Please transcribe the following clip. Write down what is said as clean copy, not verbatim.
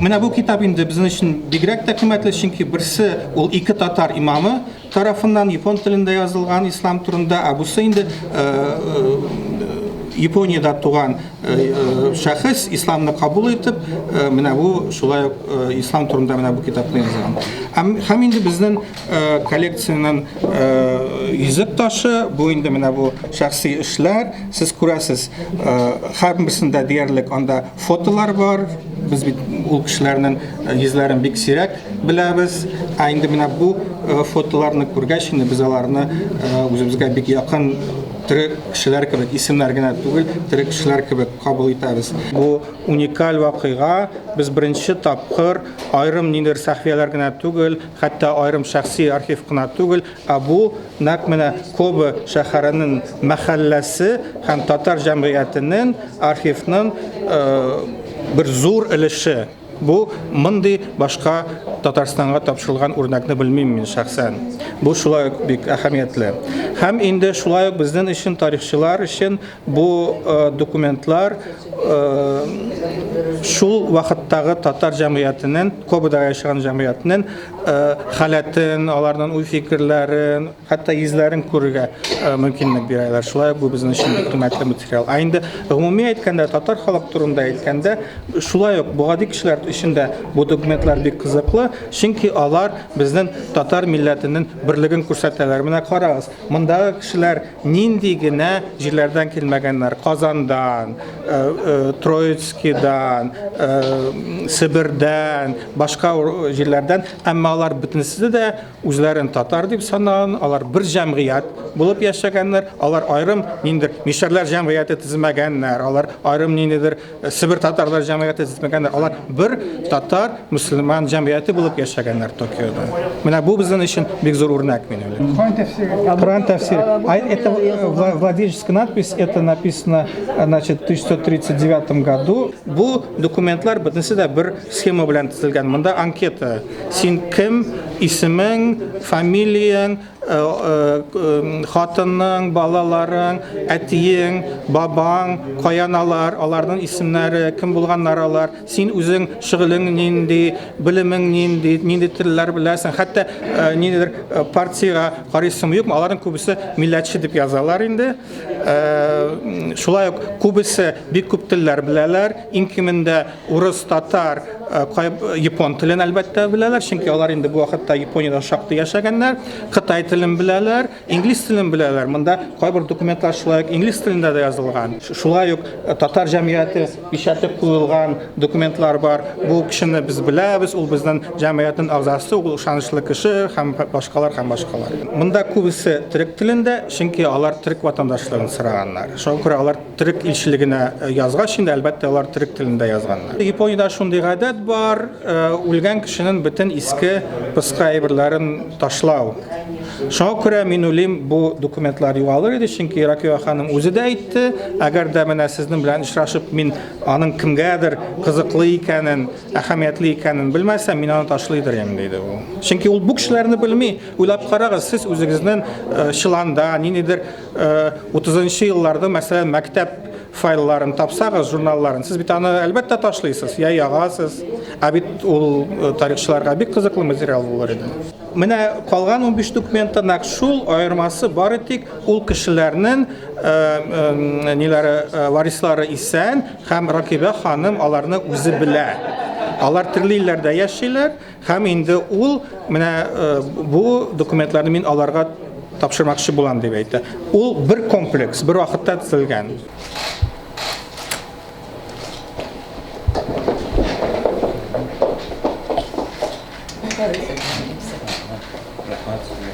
Менә бу китап инде безнең өчен бигрәк тә кыйммәтле, чөнки берсе ул ике татар имамы тарафыннан япон телендә язылган ислам турында, ә бусы инде Япониядә туган шәхес исламны кабул итеп, менә бу шулай ук ислам турында менә бу китапны язган. Һәм инде безнең коллекциянең йөзек ташы, бу инде менә бу шәхси эшләр. Сез күрәсез, һәрберсендә диярлек анда фотолар бар. Без бит ул кешеләрнең йөзләрен бик сирәк беләбез. Ә инде менә бу фотоларны күргәч, инде без аларны үзебезгә бик якын тере кешеләр кебек, исемнәр генә түгел, тере кешеләр кебек кабул итәбез. Бу уникаль вакыйга. Без беренче тапкыр аерым ниндидер сәхифәләр генә түгел, хәтта аерым шәхси архив кына түгел, ә бу нәкъ менә Кобе шәһәренең мәхәлләсе һәм татар җәмгыятенең архивның бер зур өлеше. Бу мондый башка Татарстанга тапшырылган үрнәкне белмим мин шәхсән. Бу шулай ук бик әһәмиятле. Һәм инде шулай ук безнең өчен, тарихчылар өчен бу документлар шул вакыттагы татар җәмгыятенең, Кобеда яшәгән җәмгыятенең халәтен, аларның уй-фикерләрен, хәтта йөзләрен күрергә мөмкинлек бирәләр. Шулай ук бу безнең өчен бик кыйммәтле материал. Ә инде гомуми әйткәндә, татар халык турында әйткәндә, шулай ук бу гади кешеләр өчен дә бу документлар бик кызыклы, чөнки алар безнең татар милләтенең берлеген күрсәтәләр. Менә карагыз, мондагы кешеләр нинди генә җирләрдән килмәгәннәр, Казандан, Троицкидан, Себердән, башка җирләрдән, әмма алар бөтенесе дә үзләрен татар дип санаган, алар бер җәмгыять булып яшәгәннәр, алар аерым ниндидер мишәрләр җәмгыяте төземәгәннәр, алар аерым ниндидер Себер татарлар җәмгыяте төземәгәннәр, алар бер татар мөселман җәмгыяте булып яшәгәннәр Токиода. Менә бу безнең өчен бик зур үрнәк, мин уйлыйм. Коран тәфсире. Коран тәфсире. А это владельческая надпись, это написано, значит, в 1939 году. Бу документлар бөтенесе дә бер схема белән төзелгән. Монда анкета. Син кем, исемең, фамилияң, хатының, балаларың, әтиең, бабаң, каян алар, аларның исемнәре, кем булганнар алар, син үзең шөгылең нинди, белемең нинди, нинди телләр беләсең, хәтта ниндидер партиягә карыйсыңмы, юкмы, аларның күбесе милләтче дип язалар инде. Шулай ук күбесе бик күп телләр беләләр, иң кимендә урыс, татар, япон телен әлбәттә беләләр, чөнки алар инде бу вакытта Япониядә шактый яшәгәннәр, кытай телен беләләр, инглиз телен беләләр. Монда кайбер документлар шулай ук инглиз телендә дә язылган. Шулай ук татар җәмгыяте печате куелган документлар бар. Бу кешене без беләбез, ул безнең җәмгыятьнең әгъзасы, ул ышанычлы кеше һәм башкалар һәм башкалар. Монда күбесе төрек телендә, чөнки алар төрек ватандашлыгын сораганнар. Шуңа күрә алар Төрек илчелегенә язгач инде, әлбәттә, алар төрек телендә язганнар. Япониядә шундый гадәт бар, үлгән кешенең бөтен иске пыскы әйберләрен ташлау. Шуңа күрә мин уйлыйм, бу документлар югалыр иде, чөнки Ракиба ханым үзе дә әйтте, әгәр дә менә сезнең белән очрашып, мин аның кемгәдер кызыклы икәнен, әһәмиятле икәнен белмәсәм, мин аны ташлыйдыр идем, диде ул. Чөнки ул бу кешеләрне белми. Уйлап карагыз, сез үзегезнең чоланда ниндидер 30 елларда, мәсәлән, мәктәп файлларын тапсагыз, журналларын, сез бит аны әлбәттә ташлыйсыз, я ягасыз. Ә бит ул тарихчыларга бик кызыклы материал булыр иде. Менә калган 15 документта нәкъ шул аермасы бары тик ул кешеләрнең ниләре, варислары исән һәм Ракибә ханым аларны үзе белә. Алар төрле илләрдә яшиләр. Һәм инде ул менә бу документларны мин аларга тапшырмакчы булам дип әйтә. Ул бер комплекс, бер вакытта төзелгән. Рәхмәт сезгә.